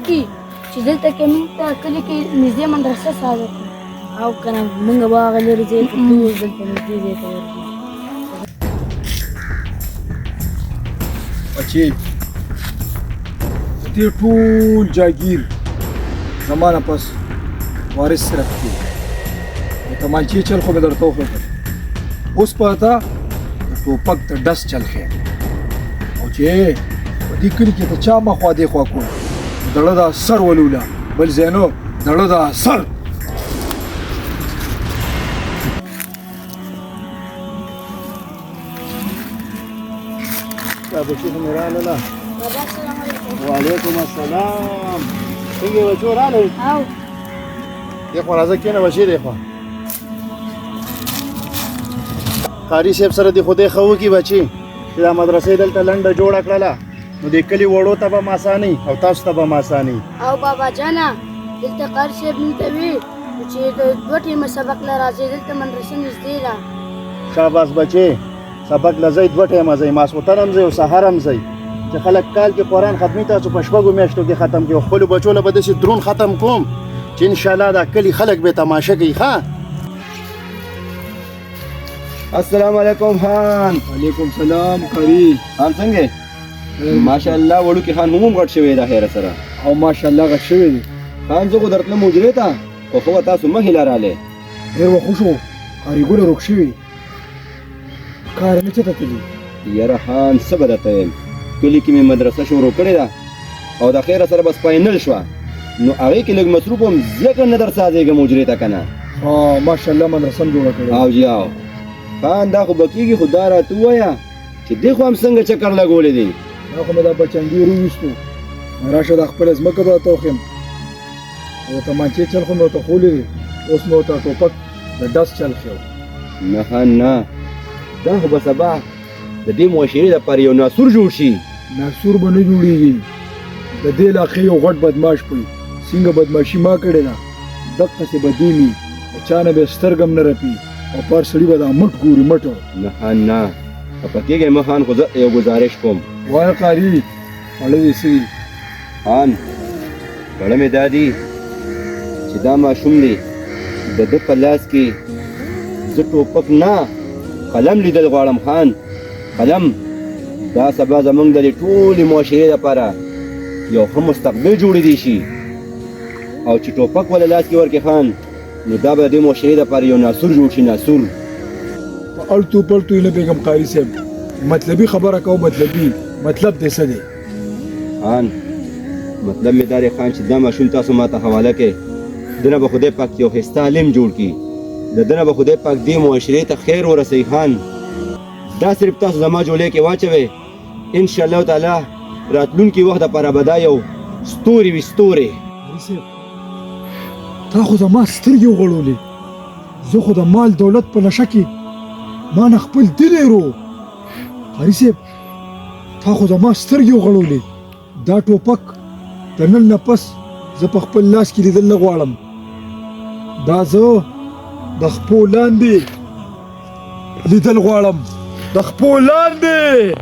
وکړي چې دلته کې موږ ته کلي کې نږدې مدرسه ساده کړو. او که نه موږ به هغه لرې ځای ته تلو، اوس دلته نږدې ځای ته ورځو. بچې، د دې ټول جاګیر زما نه پس وارث صرف دی. د تمانچې چل خو مې درته وښودل، اوس په تا د ټوپک د ډس چل ښیم. او چې په دې کلي کې ته چا مخ وا دې خوا کول، دړه دا سر ولوله، بل ځای نو دړه دا سر. دا بچي خو مې راغله. بابا السلام علیکم. وعلیکم السلام. څنګه یې بچو، راغلی؟ او دې خوا راځه، کښېنه بچې. دی خوا قاري صاحب سره دې خدای ښه وکړي بچې، چې دا مدرسې دلته لنډه جوړه کړله، نو د کلي وړو ته به هم اساني او تاسو ته به هم اساني. او بابا جانه، دلته قاري صاحب مونږ ته وي چې د دوه ټیمه سبق له راځئ، دلته مدرسه نږدې ده. شاباس بچې، سبق له ځئ، دوه ټیمه ځئ، ماسخوتن هم ځئ او سهار هم ځئ. چې خلک کال کې قرآن ختمي، تاسو په شپږو میاشتو کې ختم کړئ. او خپلو بچو له به داسې درون ختم کوم چې انشاءالله دا کلي خلک به تماشه کوي. ښه، السلام علیکم خان. وعلیکم سلام قاری. خان، څنګه؟ ماشاءالله، وړوکی خان هم غټ شوی دا خیره سره. او ماشاءالله غټ شوی دی. خان، زه خو درتلم حجرې ته، خو ښه وه تاسو مخې له راغلی. ډېر وخت وشو قاري ګله روک شوي، کار نه چېرته تللي؟ یاره خان، څه به درته وایم، کلي کې مې مدرسه شروع کړې ده او د خیره سره بس فاینل شوه، نو هغې کې لږ مصروف وم، ځکه نه درسازېږم حجرې ته که نه. ها، ماشاءالله، مدرسه هم جوړه کړې. او جي او خان، دا خو به کېږي، خو دا راته ووایه چې دې خو هم څنګه چکر لګولی دی؟ دا خو مې دا بچنګي روویستو. راشه، دا خپله ځمکه به راته وښیم. او د تمانچې چل خو مې ورته ښولی دی، اوس مې ورته ټوپک د ډس چل ښیو. نه خان نه، دا خو به سبا د دې معاشرې دپاره یو ناسور جوړ شي. ناسور به نه جوړېږي. د دې علاقې یو غټ بدماش پي څنګه بدماشي ما کړې ده، دقسې به دی مي د چا نه به یې سترګه هم نه رپي او په هر سړي به دا مټ ګوري، مټ. نه خان نه، خفه کېږئ مه خان، خو زه یو ګزارش کوم. وایه قاري، خوړه دې څه دي؟ خان، خوړه مې دا دي چې دا ماشوم دی، د ده په لاس کې زه ټوپک نه، قلم لیدل غواړم خان، قلم. دا سبا زمونږ د دې ټولې معاشرې لپاره یو ښه مستقبل جوړېدی شي، او چې ټوپک وله لاس کې ورکړې خان، نو دا به د دې معاشرې لپاره یو ناسور جوړ شي، ناسور. په اړتو پړتو یې نه پوهېږم قاري صاحب، مطلبي خبره کوه، مطلبي. مطلب دې څه دی؟ خان، مطلب مې دا دی خان چې دا ماشوم تاسو ما ته حواله کړئ، دنه به خدای پاک یو ښایسته عالم جوړ کړي، د دنه به خدای پاک دې معاشرې ته خیر ورسوي خان. دا صرف تاسو زما جولې کې واچوئ، انشاءالله تعالی راتلونکي وخت دپاره به دا یو ستوري وي، ستوری. قاري صاحب، تا خو زما سترګې وغړولې. زه خو د مال دولت په نشه کې ما نه خپل دین هېرو. قاري صاحب، تا خو زما سترګې وغړولې. دا ټوپک د نن نه پس زه په خپل لاس کې لیدل نه غواړم. دا زه د خپو لاندې لیدل غواړم، د خپو لاندې.